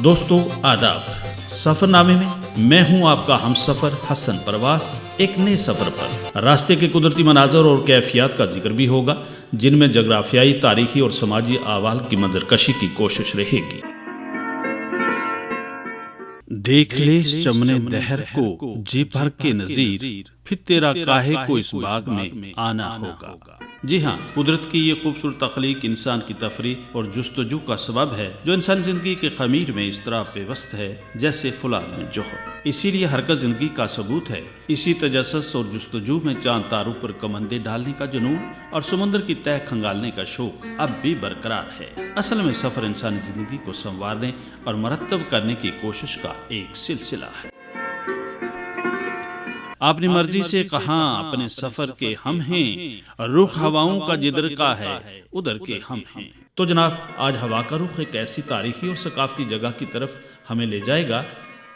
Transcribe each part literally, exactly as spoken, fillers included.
دوستو، آداب۔ سفرنامے میں میں ہوں آپ کا ہم سفر حسن پرواز۔ ایک نئے سفر پر راستے کے قدرتی مناظر اور کیفیات کا ذکر بھی ہوگا، جن میں جغرافیائی، تاریخی اور سماجی احوال کی منظر کشی کی کوشش رہے گی۔ دیکھ لے اس چمنے دہر کو، جی بھر کے نظیر، پھر تیرا کاہے کو اس باغ میں آنا ہوگا۔ جی ہاں، قدرت کی یہ خوبصورت تخلیق انسان کی تفریح اور جستجو کا سبب ہے، جو انسانی زندگی کے خمیر میں اس طرح پیوست ہے جیسے فولاد میں جوہر۔ اسی لیے حرکت زندگی کا ثبوت ہے۔ اسی تجسس اور جستجو میں چاند تاروں پر کمندے ڈالنے کا جنون اور سمندر کی تہہ کھنگالنے کا شوق اب بھی برقرار ہے۔ اصل میں سفر انسانی زندگی کو سنوارنے اور مرتب کرنے کی کوشش کا ایک سلسلہ ہے۔ اپنی مرضی سے کہاں اپنے سفر کے ہم ہیں، رخ ہواؤں کا جدھر کا ہے، ادھر کے ہم ہیں۔ تو جناب، آج ہوا کا رخ ایک ایسی تاریخی اور ثقافتی جگہ کی طرف ہمیں لے جائے گا،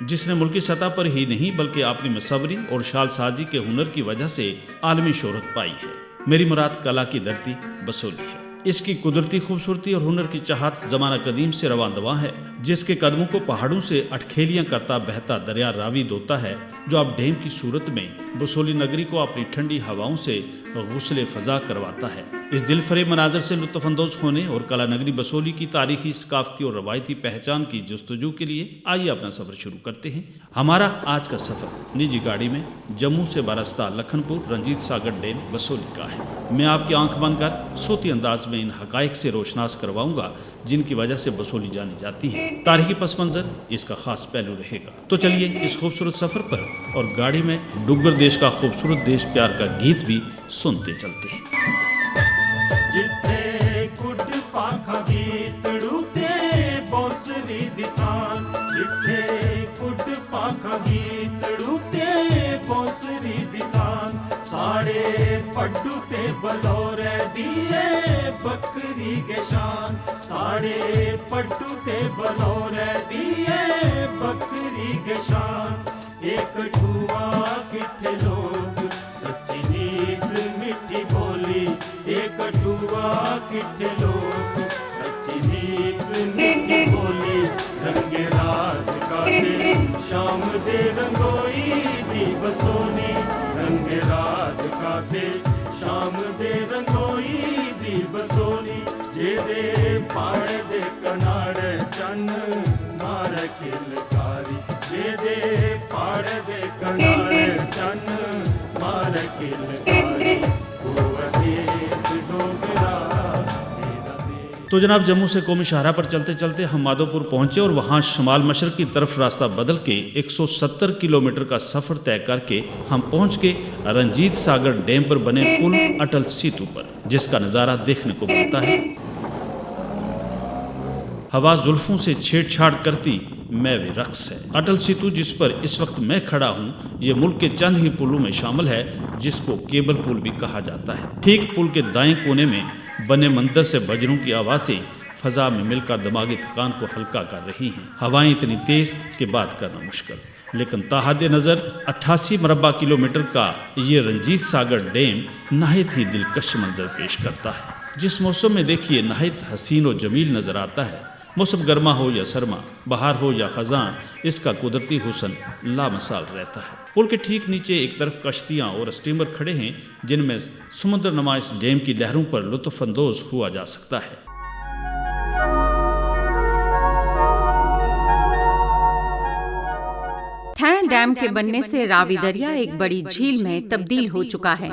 جس نے ملکی سطح پر ہی نہیں بلکہ اپنی مصوری اور شال سازی کے ہنر کی وجہ سے عالمی شہرت پائی ہے۔ میری مراد کلا کی دھرتی بسولی ہے۔ اس کی قدرتی خوبصورتی اور ہنر کی چاہت زمانہ قدیم سے رواں دواں ہے، جس کے قدموں کو پہاڑوں سے اٹکھیلیاں کرتا بہتا دریا راوی دھوتا ہے، جو اب ڈیم کی صورت میں بسولی نگری کو اپنی ٹھنڈی ہواؤں سے غسل فضا کرواتا ہے۔ اس دل فریب مناظر سے لطف اندوز ہونے اور کلا نگری بسولی کی تاریخی، ثقافتی اور روایتی پہچان کی جستجو کے لیے آئیے اپنا سفر شروع کرتے ہیں۔ ہمارا آج کا سفر نجی گاڑی میں جموں سے وابستہ لکھن پور رنجیت ساگر ڈیم بسولی کا ہے۔ میں آپ کی آنکھ بند کر صوتی انداز میں ان حقائق سے روشناس کرواؤں گا، جن کی وجہ سے بسولی جانی جاتی ہے۔ تاریخی پس منظر اس کا خاص پہلو رہے گا۔ تو چلیے، اس خوبصورت سفر پر اور گاڑی میں ڈگر دیش کا خوبصورت دیش پیار کا گیت بھی سنتے چلتے ہیں۔ جتھے کڈ پاکھاں گیتڑو تے بوسری دکان، جتھے کڈ پاکھاں گیتڑو تے بوسری دکان، ساڑے پڈو تے بلورے دیے بکری گشان، ساڑے پڈو تے بلورے دیے بکری گشان۔ ایک ٹھوا کٹھے لوک، سچی نیک مٹھی بولی۔ ایک ٹھوا کٹھے لوک، سچی نیک مٹھی بولی۔ رنگ رات کا تے شام دے رنگوئی دی بسونی۔ رنگ رات کا تے شام دے رنگوئی دی بسونی۔ جے دے پاڑ دے کناڑے چن مارے کھلکاری، جے دے پاڑ دے کناڑے چن مارے کھلکاری، وہ دیس ڈوگرا میرا دیس۔ تو جناب، جموں سے قومی شاہراہ پر چلتے چلتے ہم مادھو پور پہنچے اور وہاں شمال مشرق کی طرف راستہ بدل کے ایک سو ستر کلومیٹر کا سفر طے کر کے ہم پہنچ کے رنجیت ساگر ڈیم پر بنے پل اٹل سیتو پر، جس کا نظارہ دیکھنے کو ملتا ہے۔ ہوا زلفوں سے چھیڑ چھاڑ کرتی، میں وی رقص ہے۔ اٹل سیتو، جس پر اس وقت میں کھڑا ہوں، یہ ملک کے چند ہی پلوں میں شامل ہے، جس کو کیبل پل بھی کہا جاتا ہے۔ ٹھیک پل کے دائیں کونے میں بنے مندر سے بجنوں کی آوازیں فضا میں مل کر دماغی تھکان کو ہلکا کر رہی ہیں۔ ہوائیں اتنی تیز کہ بات کرنا مشکل۔ لیکن تاحد نظر اٹھاسی مربع کلومیٹر کا یہ رنجیت ساگر ڈیم نہایت ہی دلکش منظر پیش کرتا ہے۔ جس موسم میں دیکھیے، نہایت حسین و جمیل نظر آتا ہے۔ موسم گرما ہو یا سرما، بہار ہو یا خزاں، اس کا قدرتی حسن لامثال رہتا ہے۔ پل کے ٹھیک نیچے ایک طرف کشتیاں اور اسٹیمر کھڑے ہیں، جن میں سمندر نما اس ڈیم کی لہروں پر لطف اندوز ہوا جا سکتا ہے۔ تھین ڈیم کے بننے سے راوی دریا ایک بڑی جھیل میں تبدیل ہو چکا ہے،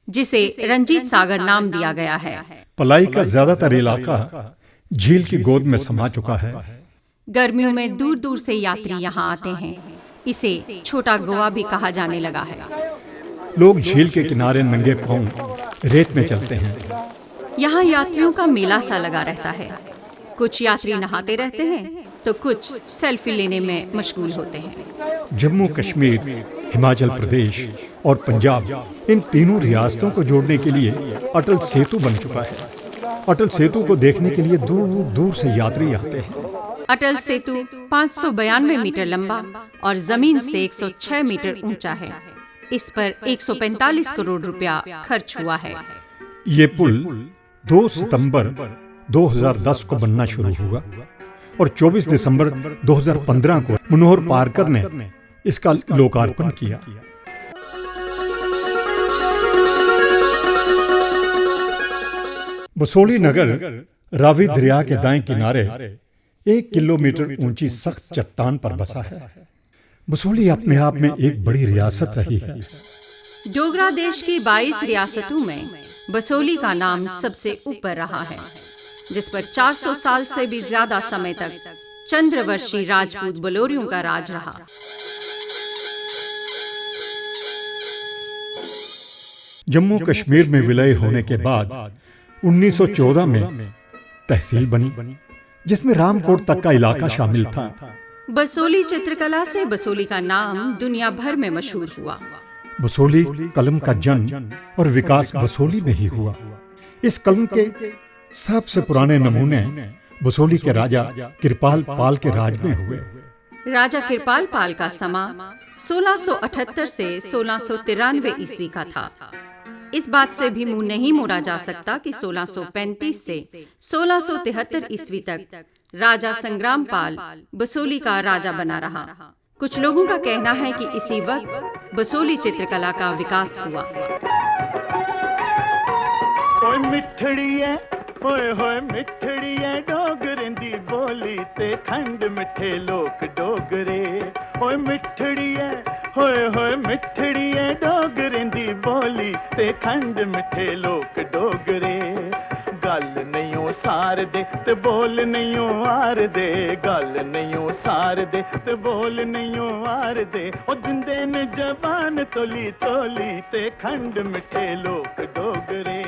جسے رنجیت ساگر نام دیا گیا ہے۔ پلائی کا زیادہ تر علاقہ جھیل کی گود میں سما چکا ہے۔ گرمیوں میں دور دور سے یاتری یہاں آتے ہیں۔ اسے چھوٹا گوا بھی کہا جانے لگا ہے۔ لوگ جھیل کے کنارے ننگے پاؤں ریت میں چلتے ہیں۔ یہاں یاتریوں کا میلہ سا لگا رہتا ہے۔ کچھ یاتری نہاتے رہتے ہیں تو کچھ سیلفی لینے میں مشغول ہوتے ہیں۔ جموں کشمیر، ہماچل پردیش اور پنجاب، ان تینوں ریاستوں کو جوڑنے کے لیے اٹل سیتو بن چکا ہے۔ اٹل سیتو کو دیکھنے کے لیے دور دور سے یاتری آتے ہیں۔ اٹل سیتو پانچ سو بیانوے میٹر لمبا اور زمین سے ایک سو چھ میٹر اونچا ہے۔ اس پر ایک سو پینتالیس کروڑ روپیہ خرچ ہوا ہے۔ یہ پل دو ستمبر دو ہزار دس کو بننا شروع ہوا۔ اور چوبیس دسمبر دو ہزار پندرہ کو منوہر پارکر نے اس کا لوکارپن کیا۔ بسولی نگر راوی دریا کے دائیں کنارے ایک کلومیٹر اونچی سخت چٹان پر بسا ہے۔ بسولی اپنے آپ میں ایک بڑی ریاست رہی ہے۔ ڈوگرا دیش کی بائیس ریاستوں میں بسولی کا نام سب سے اوپر رہا ہے، جس پر چار سو سال سے بھی زیادہ سمے تک چندر ورشی راجپوت بلوریوں کا راج رہا۔ جموں کشمیر میں ولائے ہونے کے بعد انیس سو چودہ میں تحصیل بنی، جس میں رام کوٹ تک کا علاقہ شامل تھا۔ بسولی چترکلا سے بسولی کا نام دنیا بھر میں مشہور ہوا۔ بسولی قلم کا جن اور وکاس بسولی میں ہی ہوا۔ اس قلم کے سب سے پرانے نمونے بسولی کے راجا کرپال پال کے راج میں ہوئے۔ راجا کرپال پال کا سماں سولہ سو اٹھہتر سے سولہ سو ترانوے عیسوی کا تھا۔ اس بات سے بھی منہ نہیں موڑا جا سکتا کہ سولہ سو پینتیس سے سولہ سو تہتر عیسوی تک راجا سنگرام پال بسولی کا راجا بنا رہا۔ کچھ لوگوں کا کہنا ہے کہ اسی وقت بسولی چترکلا کا وکاس ہوا۔ مٹھڑی ہے، ہوئے ہوئے مٹھڑی ہے ڈوگریں دی بولی، تے کھنڈ مٹھے لوک ڈوگرے۔ ہوئے مٹھڑی ہے، ہوئے ہوئے مٹھڑی ہے ڈوگریں دی بولی، تے کھنڈ مٹھے لوک ڈوگرے۔ گل نہیں او سار دے، تے بول نہیں او آر دے۔ گل نہیں او سار دے، تے بول نہیں او آر دے۔ او دندے نے جبان تولی تولی، تے کھنڈ مٹھے لوک ڈوگرے۔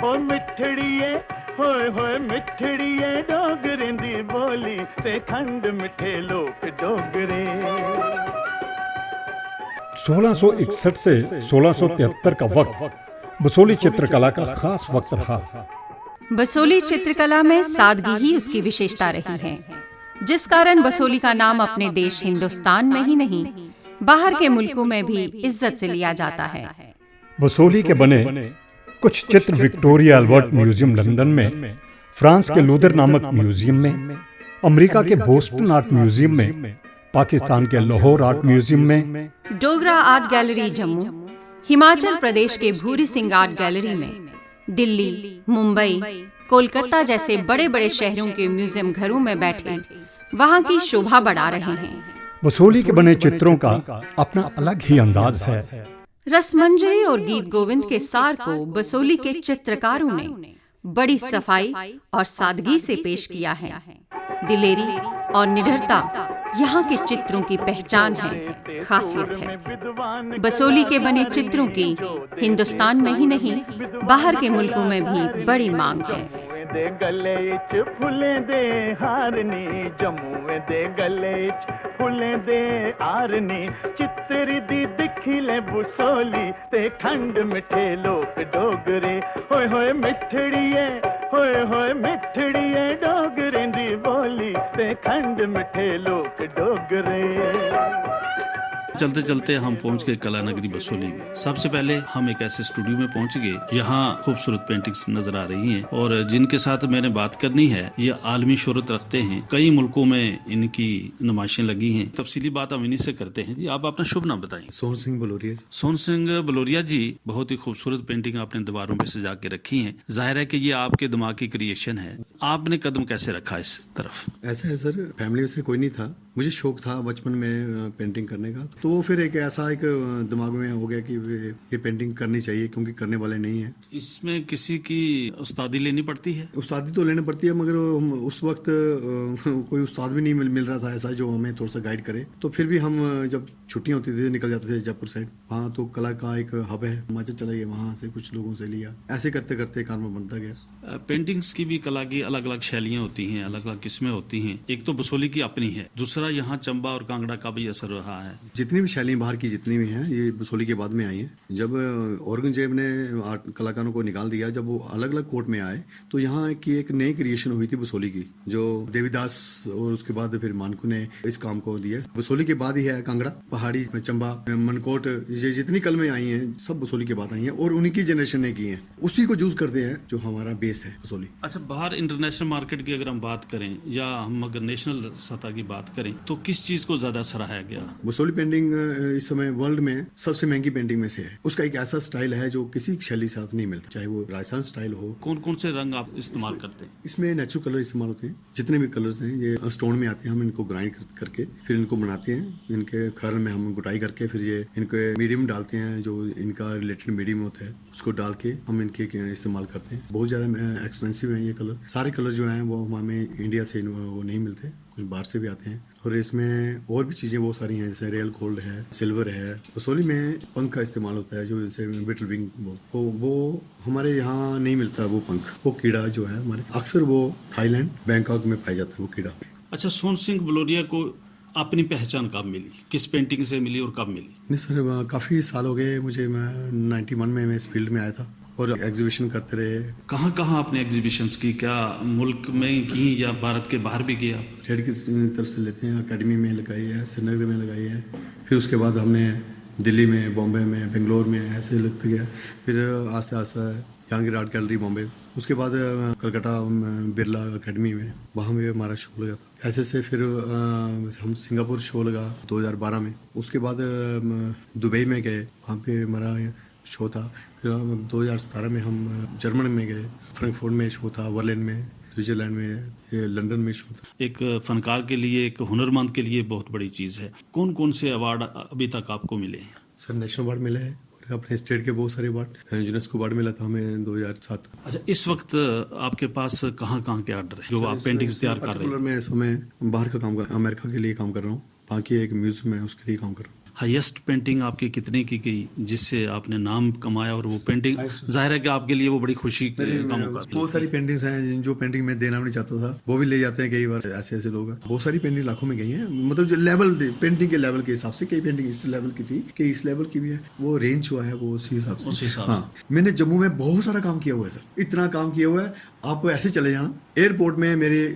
او مٹھڑی ہے، ہوئے ہوئے مٹھڑی ہے ڈوگریں دی بولی، تے کھنڈ مٹھے لوک ڈوگرے۔ سولہ سو اکسٹھ سے سولہ سو تہتر کا وقت بسولی چترکلا کا خاص وقت رہا۔ بسولی چترکلا میں سادگی ہی اس کی وشیشتا رہی ہے، جس کارن بسولی کا نام اپنے دیش ہندوستان میں ہی نہیں، باہر کے ملکوں میں بھی عزت سے لیا جاتا ہے۔ بسولی کے بنے کچھ چتر وکٹوریا البرٹ میوزیم لندن میں، فرانس کے لودر نامک میوزیم میں، امریکہ کے بوسٹن آرٹ میوزیم میں، پاکستان کے لاہور آرٹ میوزیم میں، ڈوگرا آرٹ گیلری جموں، ہماچل پردیش کے بھوری سنگھ آرٹ گیلری میں، دلی، ممبئی، کولکتہ جیسے بڑے بڑے شہروں کے میوزیم گھروں میں بیٹھے وہاں کی شوبھا بڑھا رہے ہیں۔ بسولی کے بنے چتروں کا اپنا الگ ہی انداز ہے۔ رس منجری اور گیت گووند کے سار کو بسولی کے چترکاروں نے بڑی صفائی اور سادگی سے پیش کیا ہے۔ دلیری اور نڈرتا یہاں کے چتروں کی پہچان ہے، خاصیت ہے۔ بسولی کے بنے چتروں کی ہندوستان میں ہی نہیں، باہر کے ملکوں میں بھی بڑی مانگ ہے۔ دے گلے اچ پھلیں دے ہارنی، جمویں دے گلے اچ پھلیں دے ہارنی، چتری دی دکھی لے بسولی، تے کھنڈ مٹھے لوک ڈوگرے۔ ہوئے ہوئے مٹھڑی ہے، ہوئے ہوئے مٹھڑی ہے ڈوگریں دی بولی، تے کھنڈ مٹھے لوک ڈوگرے۔ چلتے چلتے ہم پہنچ گئے کلا نگری بسولی میں۔ سب سے پہلے ہم ایک ایسے اسٹوڈیو میں پہنچ گئے، یہاں خوبصورت پینٹنگز نظر آ رہی ہیں اور جن کے ساتھ میں نے بات کرنی ہے، یہ عالمی شہرت رکھتے ہیں، کئی ملکوں میں ان کی نمائشیں لگی ہیں۔ تفصیلی بات ہم انہیں سے کرتے ہیں۔ جی، آپ اپنا شبھ نام بتائیں۔ سون سنگھ بلوریا جی۔ سون سنگھ بلوریا جی، بہت ہی خوبصورت پینٹنگ آپ نے دیواروں پہ سجا کے رکھی ہیں۔ ظاہر ہے کہ یہ آپ کے دماغ کی کریئیشن ہے۔ آپ نے قدم کیسے رکھا اس طرف؟ ایسا ہے سر، فیملی میں سے کوئی نہیں تھا۔ مجھے شوق تھا بچپن میں پینٹنگ کرنے کا، تو وہ پھر ایک ایسا ایک دماغ میں ہو گیا کہ یہ پینٹنگ کرنی چاہیے کیونکہ کرنے والے نہیں ہیں۔ اس میں کسی کی استادی لینی پڑتی ہے؟ استادی تو لینی پڑتی ہے، مگر اس وقت کوئی استاد بھی نہیں مل رہا تھا ایسا جو ہمیں تھوڑا سا گائیڈ کرے۔ تو پھر بھی ہم جب چھٹیاں ہوتی تھی نکل جاتے تھے جے پور سائیڈ۔ ہاں، تو کلا کا ایک ہب ہے، ماچا چلائی ہے، وہاں سے کچھ لوگوں سے لیا۔ ایسے کرتے کرتے کارواں بنتا گیا۔ پینٹنگز کی بھی کلا کی الگ الگ شیلیاں ہوتی ہیں، الگ الگ قسمیں ہوتی ہیں۔ ایک تو بسولی کی اپنی ہے، دوسرا یہاں چمبا اور کانگڑا کا بھی اثر رہا ہے۔ جتنی بھی شیلیں باہر کی جتنی بھی ہیں، یہ بسولی کے بعد میں آئی ہیں۔ جب اورنگزیب نے آرٹ کلاکاروں کو نکال دیا، جب وہ الگ الگ کورٹ میں آئے، تو یہاں کی ایک نئی کریئیشن ہوئی تھی بسولی کی، جو دیوی داس اور اس کے بعد پھر مانکو نے اس کام کو دیا۔ بسولی کے بعد ہی ہے کانگڑا، پہاڑی، چمبا، منکوٹ، یہ جتنی کلمیں آئی ہیں، سب بسولی کے بعد آئی ہیں اور انہیں کی جنریشن نے کی ہیں۔ اسی کو یوز کرتے ہیں جو ہمارا بیس ہے بسولی۔ اچھا، باہر انٹرنیشنل مارکیٹ کی اگر ہم بات کریں یا ہم اگر نیشنل سطح کی بات کریں تو کس چیز کو زیادہ سراہا گیا؟ بسولی پینٹنگ اس سمے ورلڈ میں سب سے مہنگی پینٹنگ میں سے ہے۔ اس کا ایک ایسا اسٹائل ہے جو کسی شیلی ساتھ نہیں ملتا، چاہے وہ راجستھان اسٹائل ہو۔ کون کون سے رنگ آپ استعمال کرتے ہیں؟ اس میں نیچرل کلر استعمال ہوتے ہیں۔ جتنے بھی کلرز ہیں، یہ اسٹون میں آتے ہیں، ہم ان کو گرائنڈ کر کے پھر ان کو بناتے ہیں۔ ان کے کھرن میں ہم گٹائی کر کے پھر یہ ان کے میڈیم ڈالتے ہیں، جو ان کا ریلیٹڈ میڈیم ہوتا ہے، اس کو ڈال کے ہم ان کے استعمال کرتے ہیں۔ بہت زیادہ ایکسپینسو ہیں یہ کلر۔ سارے کلر جو ہیں، وہ ہمیں انڈیا سے وہ نہیں ملتے، کچھ باہر سے بھی آتے ہیں۔ اور اس میں اور بھی چیزیں بہت ساری ہیں، جیسے ریئل گولڈ ہے، سلور ہے۔ بسولی میں پنکھ کا استعمال ہوتا ہے، جو اسے بٹل ونگ بولتے ہیں، وہ ہمارے یہاں نہیں ملتا۔ وہ پنکھ، وہ کیڑا جو ہے ہمارے، اکثر وہ تھائی لینڈ، بینکاک میں پایا جاتا ہے وہ کیڑا۔ اچھا، سون سنگھ بلوریا کو اپنی پہچان کب ملی؟ کس پینٹنگ سے ملی اور کب ملی؟ نہیں سر، کافی سال ہو گئے مجھے، میں نائنٹی ون میں میں اس فیلڈ میں آیا تھا اور ایگزیبیشن کرتے رہے۔ کہاں کہاں آپ نے ایگزیبیشنز کی؟ کیا ملک میں کی یا بھارت کے باہر بھی گیا؟ اسٹیٹ کی طرف سے لیتے ہیں، اکیڈمی میں لگائی ہے، سری نگر میں لگائی ہے، پھر اس کے بعد ہم نے دلی میں، بامبے میں، بنگلور میں ایسے لگتے گیا۔ پھر آہستہ آہستہ یہاں کی آرٹ گیلری بامبے، اس کے بعد کلکتہ برلا اکیڈمی میں، وہاں بھی ہمارا شو لگا تھا۔ ایسے سے پھر ہم سنگاپور شو لگا دو ہزار بارہ میں۔ اس کے بعد دبئی میں گئے، وہاں پہ ہمارا شو تھا۔ پھر دو ہزار ستارہ میں ہم جرمن میں گئے، فرنکفورٹ میں شو تھا، برلن میں، سوئٹزرلینڈ میں، لندن میں شو تھا۔ ایک فنکار کے لیے، ایک ہنرمند کے لیے بہت بڑی چیز ہے۔ کون کون سے ایوارڈ ابھی تک آپ کو ملے ہیں؟ سر، نیشنل ایوارڈ ملا ہے اور اپنے اسٹیٹ کے بہت سارے ایوارڈ، یونیسکو ایوارڈ ملا تھا ہمیں دو ہزار سات۔ اچھا، اس وقت آپ کے پاس کہاں کہاں کے آرڈر ہیں جو آپ پینٹنگز تیار کر رہے ہیں؟ میں اس میں باہر کا کام کر، امریکہ کے لیے کام کر رہا ہوں۔ باقی ایک میوزیم ہے، اس کے لیے کام کر رہا ہوں۔ ہائیسٹ پینٹنگ آپ کی کتنے کی گئی، جس سے آپ نے نام کمایا اور وہ پینٹنگ، ظاہر ہے کہ آپ کے لیے وہ بڑی خوشی کا موقع؟ بہت ساری پینٹنگز ہیں جو پینٹنگ میں دینا بھی نہیں چاہتا تھا، وہ بھی لے جاتے ہیں کئی بار۔ ایسے ایسے لوگ ہیں، بہت ساری پینٹنگ لاکھوں میں گئی ہیں، مطلب جو لیول، پینٹنگ کے لیول کے حساب سے، کئی پینٹنگ اس لیول کی تھی کہ اس لیول کی بھی ہے، وہ رینج ہوا ہے وہ اسی حساب سے۔ ہاں، میں نے جموں میں بہت سارا کام کیا ہوا ہے سر، اتنا کام کیا ہوا ہے، آپ کو ایسے چلے جانا۔ ایئرپورٹ میں میرے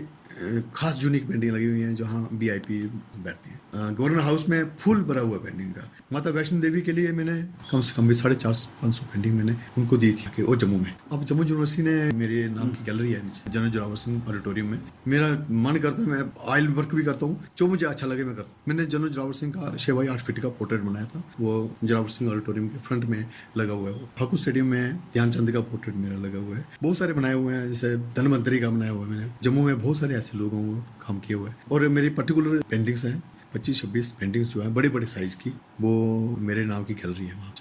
خاص یونیک پینٹنگ لگی ہوئی ہیں، جہاں وی آئی پی بیٹھتے ہیں۔ گورنر ہاؤس میں فل بھرا ہوا پینٹنگ کا۔ ماتا ویشنو دیوی کے لیے میں نے کم سے کم بھی ساڑھے چار سو پانچ سو پینٹنگ میں نے ان کو دی تھی کہ وہ جموں میں۔ اب جموں یونیورسٹی نے میرے نام کی گیلری ہے نیچے، جنرل جوراور سنگھ آڈیٹوریم میں۔ میرا من کرتا ہے، میں آئل ورک بھی کرتا ہوں، جو مجھے اچھا لگے میں کرتا ہوں۔ میں نے جنرل جوراور سنگھ کا چھ بائی آٹھ فٹ کا پورٹریٹ بنایا تھا، وہ جوراور سنگھ آڈیٹوریم کے فرنٹ میں لگا ہوا ہے۔ ہاکو اسٹیڈیم میں دھیان چند کا پورٹریٹ میرا لگا ہوا ہے۔ بہت سارے بنائے ہوئے ہیں، جیسے دھنونتری کا بنایا ہوا ہے میں نے۔ جموں میں بہت سارے ایسے لوگوں کو کام کیا ہوا ہے اور میری پرٹیکولر پینٹنگز ہیں، پچیس چھبیس پینٹنگز جو ہیں بڑے بڑے سائز کی، وہ میرے نام کی گیلری ہے وہاں۔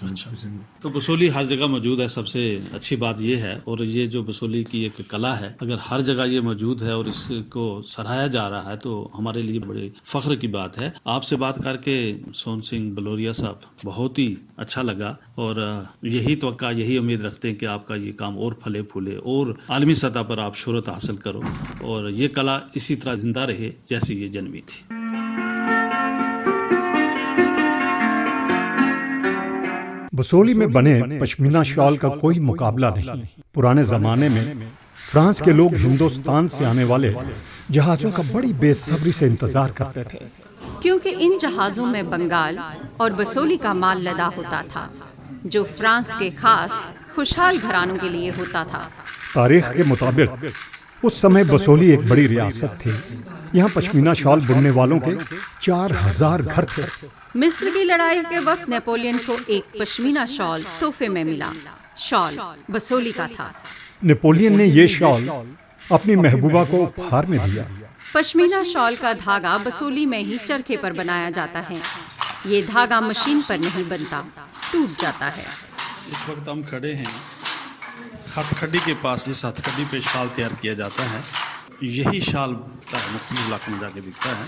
تو بسولی ہر جگہ موجود ہے، سب سے اچھی بات یہ ہے۔ اور یہ جو بسولی کی ایک کلا ہے، اگر ہر جگہ یہ موجود ہے اور اس کو سراہایا جا رہا ہے تو ہمارے لیے بڑے فخر کی بات ہے۔ آپ سے بات کر کے سون سنگھ بلوریا صاحب بہت ہی اچھا لگا، اور یہی توقع، یہی امید رکھتے ہیں کہ آپ کا یہ کام اور پھلے پھولے اور عالمی سطح پر آپ شہرت حاصل کرو اور یہ کلا اسی طرح زندہ رہے جیسی یہ جنمی تھی۔ بسولی میں بنے پشمینہ شال کا کوئی مقابلہ نہیں۔ پرانے زمانے میں فرانس کے لوگ ہندوستان سے آنے والے جہازوں کا بڑی بے صبری سے انتظار کرتے تھے۔ کیونکہ ان جہازوں میں بنگال اور بسولی کا مال لدا ہوتا تھا، جو فرانس کے خاص خوشحال گھرانوں کے لیے ہوتا تھا۔ تاریخ کے مطابق اس سمے بسولی ایک بڑی ریاست تھی۔ یہاں پشمینہ شال بننے والوں کے چار ہزار گھر تھے۔ مصر کی لڑائی کے وقت نیپولین کو ایک پشمینہ شال تحفے میں ملا۔ شال بسولی کا تھا۔ نیپولین نے یہ شال اپنی محبوبہ کو اپہار میں دیا۔ پشمینہ شال کا دھاگا بسولی میں ہی چرخے پر بنایا جاتا ہے۔ یہ دھاگا مشین پر نہیں بنتا، ٹوٹ جاتا ہے۔ اس وقت ہم کھڑے ہیں ہتھ کھڈی کے پاس، جس ہتھ کھڈی پہ شال تیار کیا جاتا ہے۔ یہی شال مختلف علاقوں میں جا کے بکتا ہے۔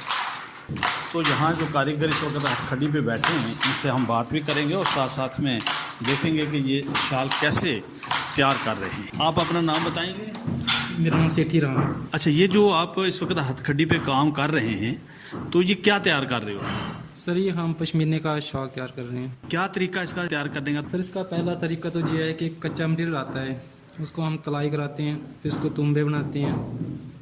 تو یہاں جو کاریگر اس وقت ہتھ کھڈی پہ بیٹھے ہیں، ان سے ہم بات بھی کریں گے اور ساتھ ساتھ میں دیکھیں گے کہ یہ شال کیسے تیار کر رہے ہیں۔ آپ اپنا نام بتائیں گے؟ میرا نام سیٹھی رام ہے۔ اچھا، یہ جو آپ اس وقت ہتھ کھڈی پہ کام کر رہے ہیں، تو یہ کیا تیار کر رہے ہو؟ سر، یہ ہم پشمینے کا شال تیار کر رہے ہیں۔ کیا طریقہ اس کا تیار کرنے کا؟ سر، اس کا پہلا طریقہ تو یہ ہے کہ کچا مٹیریل آتا ہے، اس کو ہم تلائی کراتے ہیں، پھر اس کو تنبے بناتے ہیں،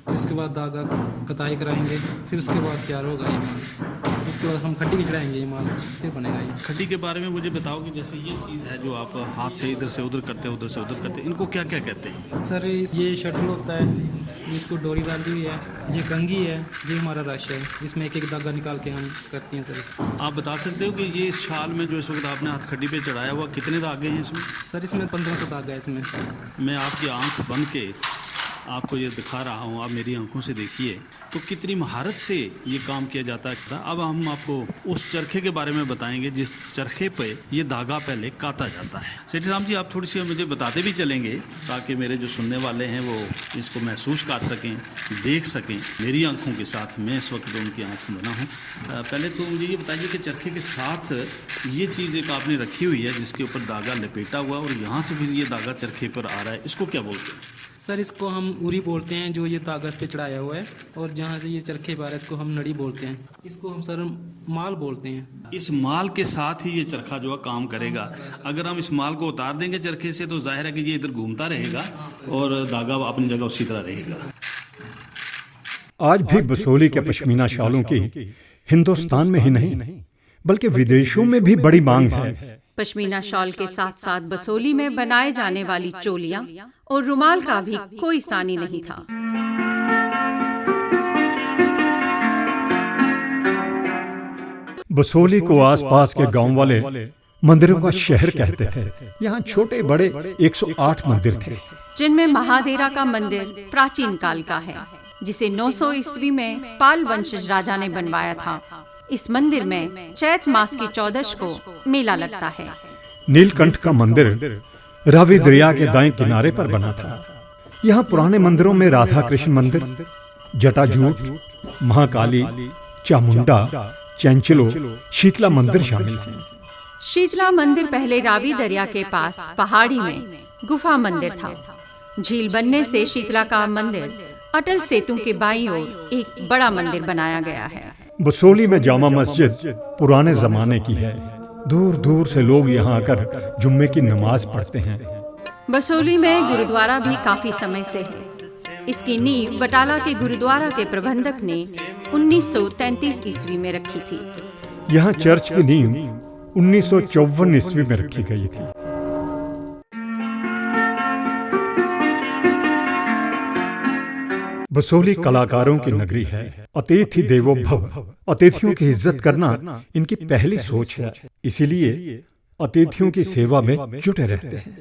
پھر اس کے بعد دھاگا کتائی کرائیں گے، پھر اس کے بعد تیار ہوگا یہ مال۔ اس کے بعد ہم کھڈی کے چڑھائیں گے، یہ مال پھر بنے گا۔ یہ کھڈی کے بارے میں مجھے بتاؤ کہ جیسے یہ چیز ہے جو آپ ہاتھ سے ادھر سے ادھر کرتے ہیں، ادھر سے ادھر کرتے ہیں، ان کو کیا کیا کہتے ہیں؟ سر، یہ شٹل ہوتا ہے، اس کو ڈوری ڈالی ہوئی ہے، یہ کنگھی ہے، یہ ہمارا رش ہے، اس میں ایک ایک دھاگا نکال کے ہم کرتے ہیں سر۔ آپ بتا سکتے ہو کہ یہ اس شال میں جو اس وقت آپ نے ہتھ کھڈی پہ چڑھایا ہوا، کتنے دھاگے ہیں اس میں؟ سر، اس میں پندرہ سو دھاگا ہے اس میں۔ میں آپ کی آنکھ بند کے آپ کو یہ دکھا رہا ہوں، آپ میری آنکھوں سے دیکھیے تو کتنی مہارت سے یہ کام کیا جاتا ہے۔ اب ہم آپ کو اس چرخے کے بارے میں بتائیں گے جس چرخے پہ یہ دھاگا پہلے کاتا جاتا ہے۔ سیٹھی رام جی، آپ تھوڑی سی مجھے بتاتے بھی چلیں گے تاکہ میرے جو سننے والے ہیں وہ اس کو محسوس کر سکیں، دیکھ سکیں۔ میری آنکھوں کے ساتھ میں اس وقت ان کی آنکھوں بنا ہوں۔ پہلے تو مجھے یہ بتائیے کہ چرخے کے ساتھ یہ چیز ایک آپ نے رکھی ہوئی ہے جس کے اوپر دھاگا لپیٹا ہوا ہے اور یہاں سے پھر یہ دھاگا چرخے پر آ رہا ہے، اس کو کیا بولتے ہیں؟ سر، اس کو ہم اری بولتے ہیں، جو یہ دھاگا اس پہ چڑھایا ہوا ہے، اور جہاں سے یہ چرخے پہ آ رہا ہے، اس کو ہم نڑی بولتے ہیں۔ اس کو ہم سر، مال بولتے ہیں۔ اس مال کے ساتھ ہی یہ چرخا جو ہے کام کرے گا۔ اگر ہم اس مال کو اتار دیں گے چرخے سے تو ظاہر ہے کہ یہ ادھر گھومتا رہے گا اور دھاگا اپنی جگہ اسی طرح رہے گا۔ آج بھی بسولی کے پشمینہ شالوں کی ہندوستان میں ہی نہیں بلکہ ودیشوں میں بھی بڑی مانگ ہے۔ پشمینہ شال کے ساتھ ساتھ بسولی میں بنائے جانے والی چولیاں اور رومال کا بھی کوئی ثانی نہیں تھا۔ بسولی کو آس پاس کے گاؤں والے مندروں کا شہر کہتے تھے۔ یہاں چھوٹے بڑے ایک سو آٹھ مندر تھے۔ جن میں مہادیرا کا مندر پراچین کال کا ہے، جسے نو سو عیسوی میں پال ونشج راجا نے بنوایا تھا۔ اس مندر میں چیت ماس کی چودش کو میلہ لگتا ہے۔ نیل کنٹھ کا مندر راوی دریا کے دائیں کنارے پر بنا تھا۔ یہاں پرانے مندروں میں رادھا کرشن مندر، جٹا جوٹ، مہاکالی، چامنڈا، چینچلو، شیتلا مندر شامل ہیں۔ شیتلا مندر پہلے راوی دریا کے پاس پہاڑی میں گفا مندر تھا۔ جھیل بننے سے شیتلا کا مندر اٹل سیتوں کے بائیں اور ایک بڑا مندر بنایا گیا ہے۔ بسولی میں جامع مسجد پرانے زمانے کی ہے۔ دور دور سے لوگ یہاں آ کر جمعے کی نماز پڑھتے ہیں۔ بسولی میں گرودوارہ بھی کافی سمے سے ہے۔ اس کی نیو بٹالہ کے گرودوارہ کے پربندک نے انیس سو تینتیس عیسوی میں رکھی تھی۔ یہاں چرچ کی نیو انیس سو چوون عیسوی میں رکھی گئی تھی۔ بسولی کلاکاروں کی نگری ہے۔ اتیتھی دیوو بھو، اتیتھیوں کی عزت کرنا ان کی پہلی سوچ ہے، اسی لیے اتیتھیوں کی سیوا میں جٹے رہتے ہیں۔